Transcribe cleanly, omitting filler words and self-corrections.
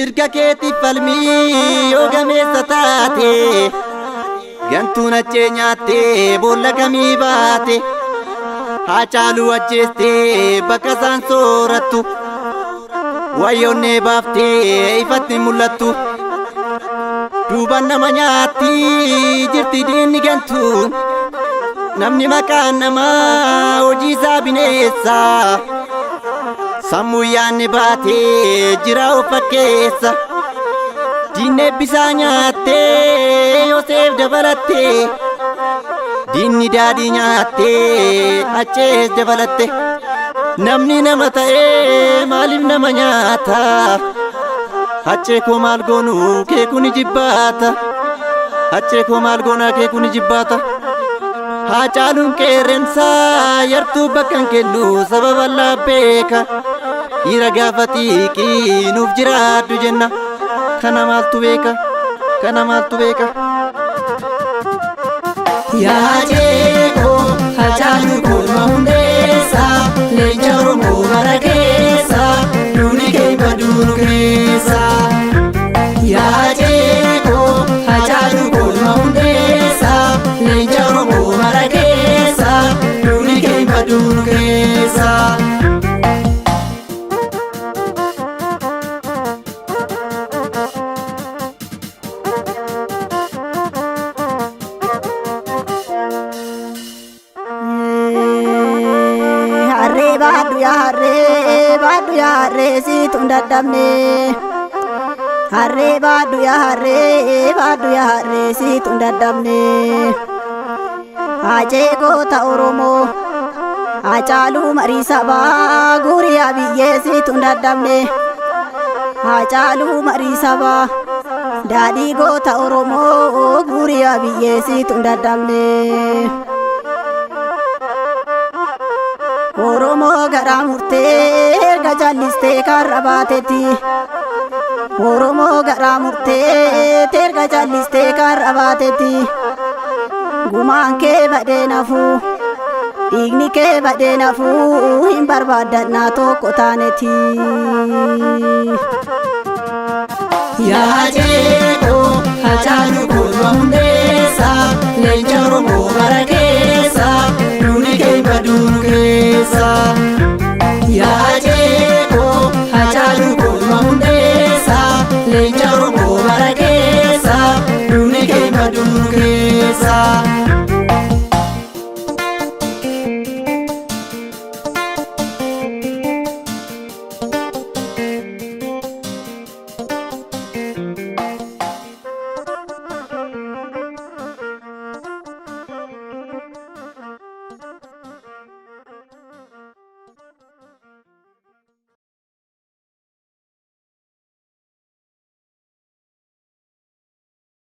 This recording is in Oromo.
Mirga keetiif falmii yoo gameessa taate, gantuun achee nyaattee boolla kamii baate, Haacaaluu ajjeestee bakka isaan soorattu, wayyoonnee baaftee ifatti mul'attu. Duuban nama nyaatti jirti diinni gantuun, namni maqaan namaa hojii isaa bineessa. Sammuu yaadni baatee jira of fakkeessa. Diinni eebbisaa nyaattee Yoseef dabalattee. Diinni daadhii nyaattee accees dabalatte. Namni nama ta'ee maaliif nama nyaata? Haccee koo maal goonu kee kuni jibbaata. Haccee koo maal goonaa kee kuni jibbaata. Haacaaluun qeerrensaa yartuu bakka hin kennu sababa beeka. Dhiira gaafa xiiqii nuuf jiraadhu jenna. Kana maaltu beeka? Kana maaltu beeka? Yaa Jeekoo Haacaaluu korma hundeessa, leenca Oromoo bara keessa, duuni kee baduu nu keessa. Yaa Jeekoo Haacaaluu korma hundeessa, leenca Oromoo bara keessa, duuni kee baduu nu keessa. Harree baadhu yaa harree baadhu yaa harree siitu hin dadhabne. Harree baadhu yaa harree baadhu yaa harree siitu hin dadhabne. Haacee goota Oromoo Haacaaluu marii sabaa guuriyaa biyyee siitu hin dadhabne. Haacaaluu marii sabaa daadhii goota Oromoo guuriyaa biyyee siitu hin dadhabne. Oromoo garaa murtee erga jallistee karra baatetti. Oromoo garaa murtee erga jallistee karra baatetti. Gumaan kee badhee nafuu dhiigni kee badhee nafuu hin barbaaddannaa tokko taanetti. Yaa Jeekoo Haacaaluu korma hundeessa, leenca Oromoo bara keessa.